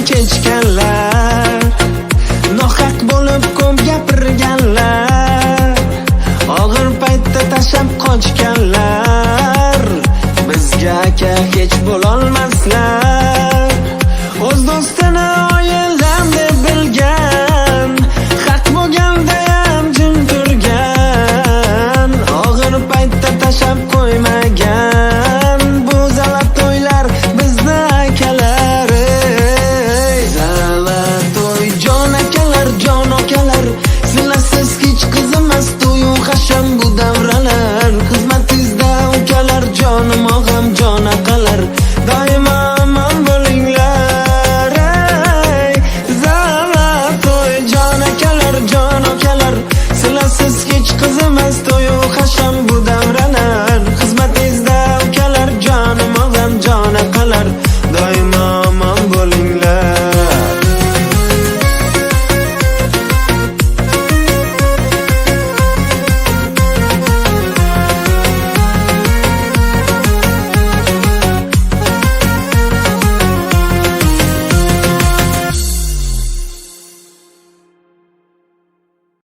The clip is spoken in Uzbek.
Kechganlar, nohaq bo'lib ko'p gapirganlar, og'ir paytda tashlab qochganlar bizga aka hech bo'lolmaslar. O'z do'stini oilam deb bilgan, haq bo'lgandayam jim turgan, og'ir paytda tashlab qo'ymagan. Bu золотой lar bizni akalar, ey. Золотой jon akalar, jon akalar, sizlarsiz hech qizimas to'yu hasham bu davralar. Xizmatingizda, ukalar, jonim og'am, jon aqalar, doimo omon bo'linglar, ey. Золотой jon akalar, jon akalar, sizlarsiz hech qizimas to'y